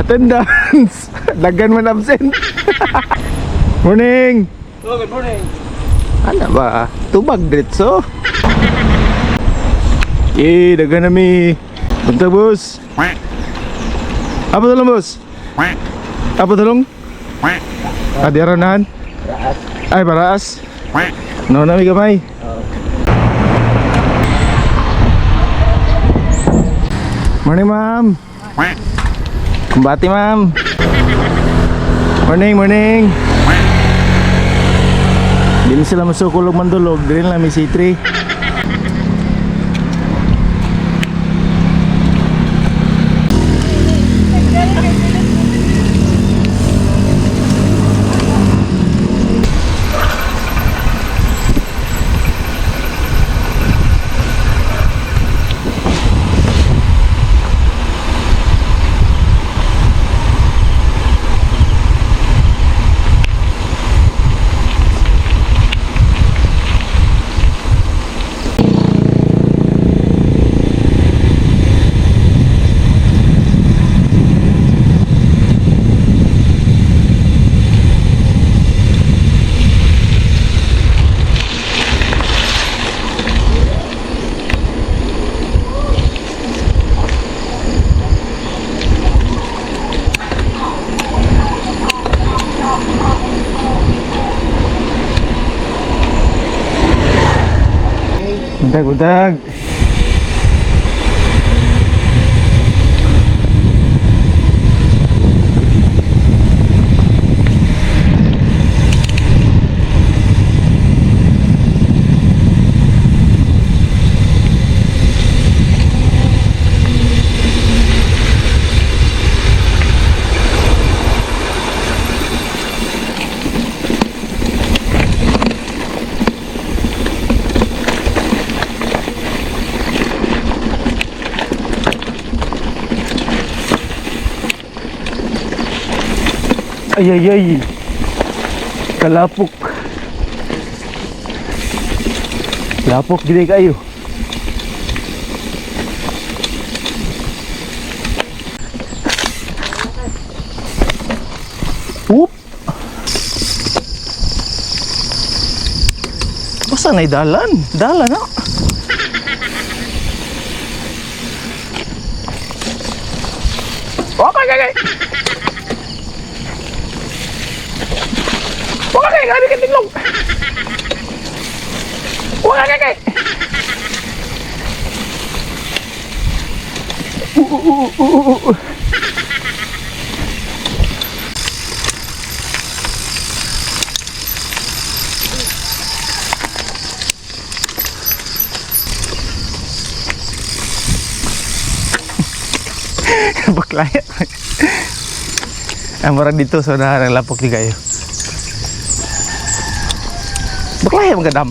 Attendance. Daghan man absent. Morning. Oh, good morning. Ano ba? Tubag diretso. Eh, daghan na mi. Punta, boss. Apa tulong, boss? Apa tulong? Ah, di araw. Ay, paraas. No, na mi gamay. Morning, ma'am. Kumbati, ma'am. Morning, morning. Di na sila masukulog mandulog, dili lang may C3. Buntag, buntag. Ay, ay, ay. Kalapok. Lapok, gini kayo. Whoop! Basta na dalan. Dalan na. Okay. Wala kay, grabe kay tinglog. Wala kay. Baklaya. Ang murag dito sa so, lapok di kayo. Baklaya mga dam.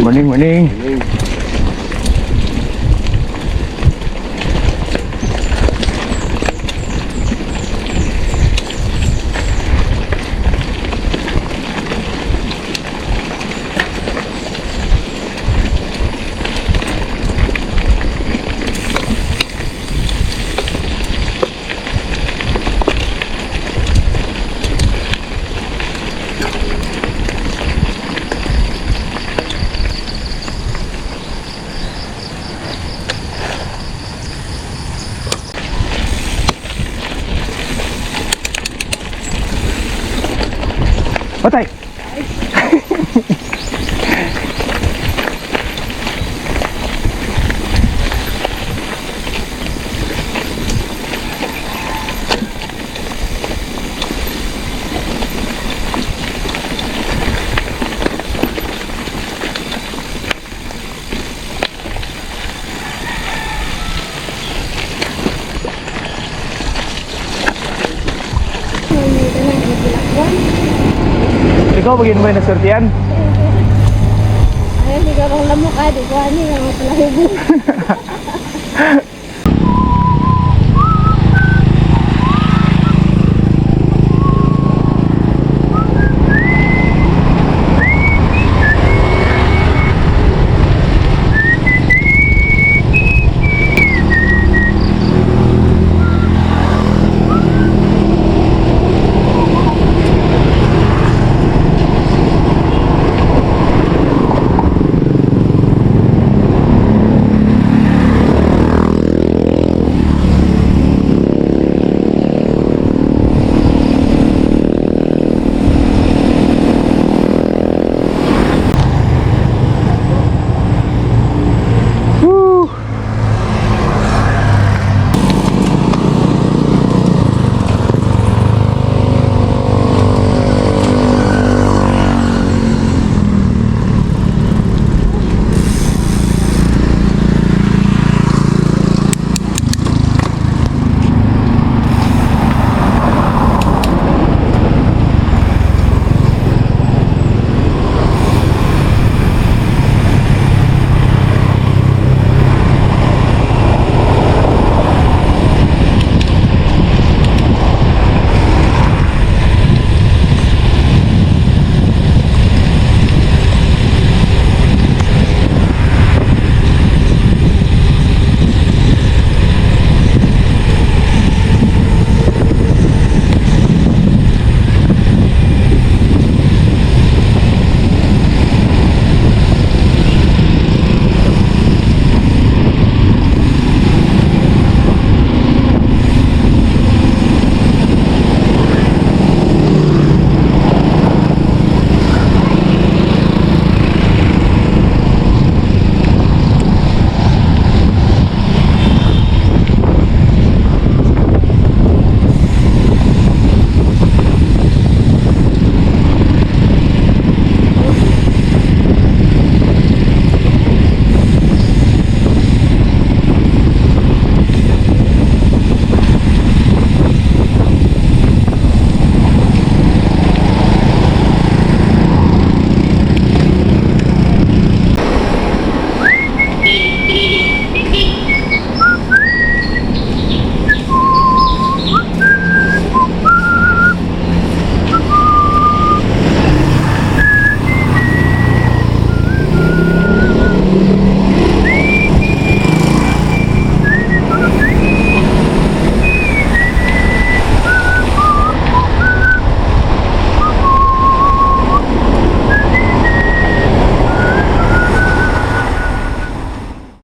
Morning, morning. Patay. Ikaw bagin mo yung nasurtian? Ay, hindi ka bang lamok ah. Di ko ani nga mga palahibo.